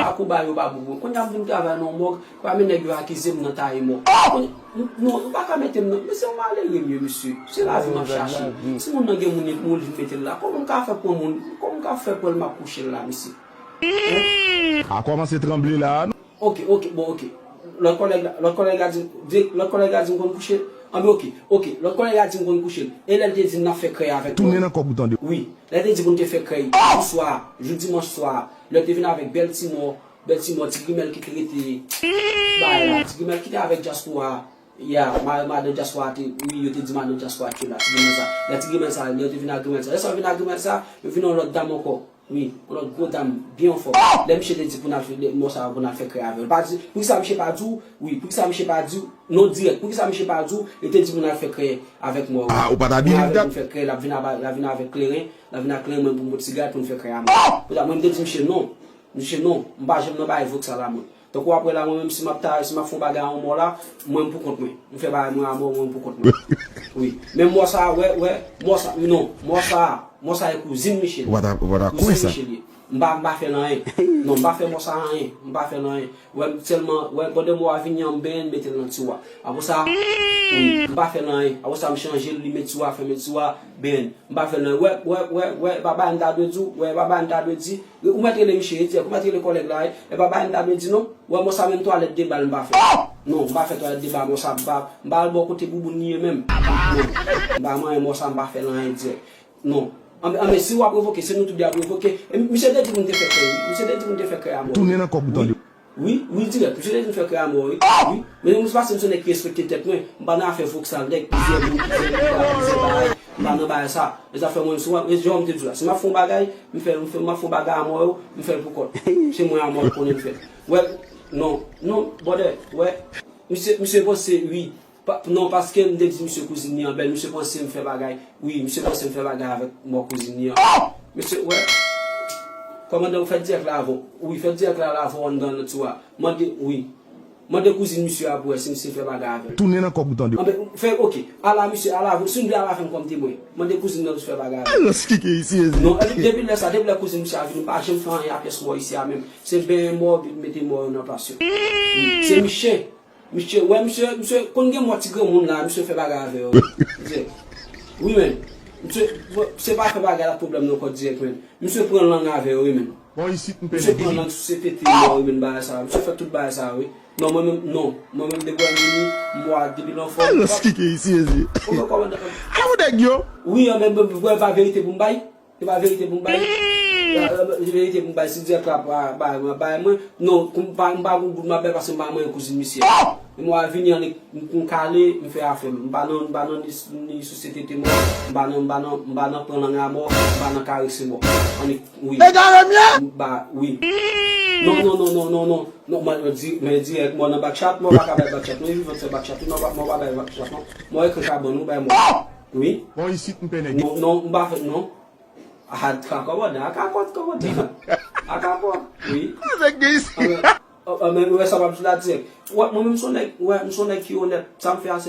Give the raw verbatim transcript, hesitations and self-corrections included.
Akouba yo pa bon pou mwen. Kounye a m vin travay nan yon mòg, pa men nèg yo akize m nan taye mò. Kounye, non, nou pa ka mete m nan. Mesye, yon malere m ye, mesye. Se lavi m ap chache. Si moun nan gen moun, moun li mete l la. Kòman m ka fè pran moun? Kòman m ka fè pran l m ap kouche l la, mesye? Hein? A kòmanse tranble la. Ok, ok, bon, ok. Lòt kòlèg la, lòt kòlèg la di, di, lòt kòlèg la di m konn kouche. Anben, ok, ok. Lòt kòlèg la di m konn kouche. E lè l te di n ap fè krèy avèk mwen. Tounen nan kòk ou tande. Wi. Lè l te di pou n te fè krèy. Jou swa, jou dimanch swa. Lè l te vin avèk bèl ti mò, bèl ti mò, ti grimèl ki te rete. Bay la, ti grimèl ki te avèk dyaspora. Ya, ma-, madan dyaspora te, wi, yo te di madan dyaspora te la, ti grimèl sa. Lè ti grimèl sa, lè yo te vin ak grimèl sa. Lè sa yo vin ak grimèl sa, yo vin yon lòt dam ankò. Wi, yon lòt gwo dam, byen anfòm. Lè misye te di pou n al fè, lè, mò sa pou n al fè krèy avè l. Pa di, poukisa misye pa di w, wi, poukisa misye pa di w, non dirèk, poukisa misye pa di w, li te di pou n al fè krèy avèk mò, wi. Ah, ou pa t abilib dat. Pou n fè krèy, l ap vin aba-, l ap vin avèk kleren, l ap vin ak kleren, mwen pou m pot sigarèt pou n fè krèy a mò. Pou sa, mwen, m te di misye non. Misye, non, m pa janm nan bagay voksal la, mwen. Tankou apre la, mwen menm, si m ap ta-, si m ap fè yon bagay a yon mò la, mwen m pou kont mwen. M fè bagay mwen a mò, mwen m pou kont mwen. Wi. Men mò sa, wè, wè, mò sa, non, mò sa, mò sa e kouzin misye li. Ou pa ta, ou pa ta kwè sa. Kouzin misye li ye. M pa, m pa fè l anyen. Non, m pa fè mò sa anyen. M pa fè l anyen. Wè, m sèlman, wè, pandan mò a vini an, m benyen l, m mete l nan tiwa. Apre sa, wi, m pa fè l anyen. Apre sa, m chanje l, limen tiwa, fèmen tiwa, benyen l. M pa fè l anyen. Wè, wè, wè, wè, e pa bagay m ta dwe di w, wè, e pa bagay m ta dwe di. Ou mèt rele misye, e dirèk, ou mèt rele kòlèg la, e, e pa bagay m ta dwe di non. Wè, mò sa menm twalèt de bal m pa fè. Non, m pa fè twalèt de bal, mò sa m pa, m pa al bò kote bouboun li ye menm. Non, m pa manyen mò sa, m pa fè l anyen dirèk. Non. Anben, anben, si w ap revoke, se nou tout de ap revoke. E, misye te di pou n te fè krèy, wi. Misye te di pou n te fè krèy a mò. Tounen nan kòk ou tande. Wi, wi, dirèk. Misye te di m fè krèy a mò, wi. Wi. Men nou pase m se nèg ki respekte tèt mwen. M pa nan afè voksal, nèg, plizyè moun, plizyè moun, plizyè bagay. M pa nan bagay sa. E zafè mwen, si w ap, e jan m te di w la, si m ap fè yon bagay, m fè, m fè, m ap fè yon bagay a mò yo, m fè l pou kont. Se mwen a mò l konnen m fè. Wè, non, non, brother, wè. Misye, misye panse, wi. Pa, non, paske m te di misye kouzin li an bèl, misye panse m fè bagay. Wi, misye panse m fè bagay avèk mò kouzin li an. Mesye, wè. Kòmandan, fè dirèk la avè w. Wi, fè dirèk la, la avè w anndan nan tiwa. Mande, wi. Mande kouzin misye a pou wè si misye fè bagay avè l. Tounen nan kòk ou tande. Anben, fè, ok. Ala misye, ala avè w. Si w vle, ala avè m kòm temwen. Mande kouzin nan pou fè bagay avè l. Alòs, kike isi, ezi. Non, epi depi lè sa, depi lè kouzin misye a vini, m pa janm fè anyen a pyès mò isi a menm. Se benyen mò, epi mete mò yo nan plas yo. Wi. Se misye. Misye, wè, misye, misye konn gen mò ti granmoun la, misye fè bagay avè yo. Misye, wi, men. Misye, bon, se pa fè bagay la pwoblèm nan kò dirèk, men. Misye pran lang avè yo, wi, men. Bon, isit, m pene. Misye pran lang sou se tete mò, wi, men, bagay sa. Misye fè tout bagay sa, wi. Non, mwen menm, non. Mwen menm, depi lè m vini, mò a depi l anfòm. Alòs, kike isi, ezi. Kòman, kòman, a ou nèg yo? Wi, men, men, wè, pa verite pou m bay. Se pa verite pou m bay. E verite pou m bay, si dirèk la pa bay mwen, bay mwen. Non, kou m pa, m pa gon goud m ap bay paske m pa manyen kouzin misye a. Men mò a vini annik, m, m kale, m fè afè m. M pa nan, m pa nan ni, ni sou se tete mò. M pa nan, m pa nan, m pa nan pran lang a mò, m pa nan karese mò. Annik, wi. Egare m ye? M ba, wi. Non, non, non, non, non, non. Non, mwen, mwen di, mwen dirèk, mò nan bakchat, mò pa ka bay bakchat. Non, e vivan fè bakchat, non, mò pa, mò pa bay bakchat, non. Mò ekran kabann, ou bay mò. Wi. Bon, isit, m pene. Non, non, m pa fè, non. A, kakòbòdè, a kapòt kòbòdè. A kapòt, wi. Sa nèg gen isi. Anben, anben, wè sa m ap di la dirèk. Wè, mwen menm, m se yon nèg, wè, m se yon nèg ki onèt. Sa m fè a, se